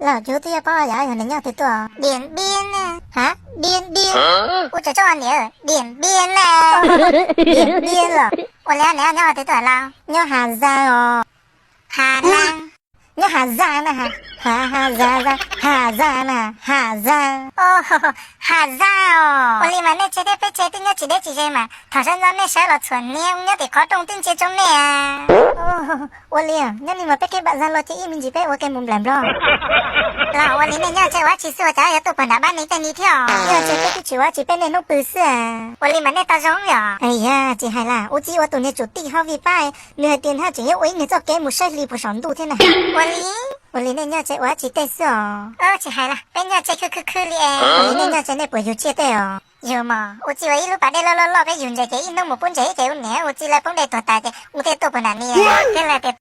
Los kuv twb yuav paub yog niam nyob twg tuaj. Diam Npiab na. Ha? Diam Npiab? Ua tsaug tsob niam, Diam Npiab na. Diam Npiab los? Ua li niam nyob twg tuaj lauj? Nyob Hà Giang os. Hà Giang. Nyob Hà Giang na. Hà, Hà Giang, Giang, Hà Giang na, Hà Giang. Ồ, Hà Giang os. Ua li mas nej tsev thiab peb tsev twb nyob tsis deb tsis ze mas thaum sawv ntxov nej sawv los txhuam hniav nyob tim qhov rooj twb ntsia tsoo nej. Ua li nyob li mas peb kev npam Zalo ces ib me ntsis peb ua ke mus nplaim Nplog. Los ua li nej nyob tsev ua dab tsi xwb ua cas yuav tuaj puag nram pab ni tej ni thiab os? Nyob tsev peb twb tsis ua dab tsi peb niaj hnub pw xwb. Ua li mas nej tau zoo yom? Yog tsis hais las ua txiv ua tus niag tsum tij hauv Vij Pab, nws hais tias nws tseem yuav ua ib niag txoj kev mus saib hli puag saum ntuj thiab na. Ua li, ua li nej nyob tsev ua dab tsi tej xwb os? Tsis hais las peb nyob tsev khwb khwb khwb li es. Ua li nej nyob tsev nej puas yug tsiaj tej os? Yug mas ua txiv ua ib lub pas dej loj loj loj peb yug ntses ces ib hnub mus pub ntses ib ces ua niam ua txiv lawv poob dej tuag tas ces ua thiaj tuaj puag nram ni. Thiab lawv tias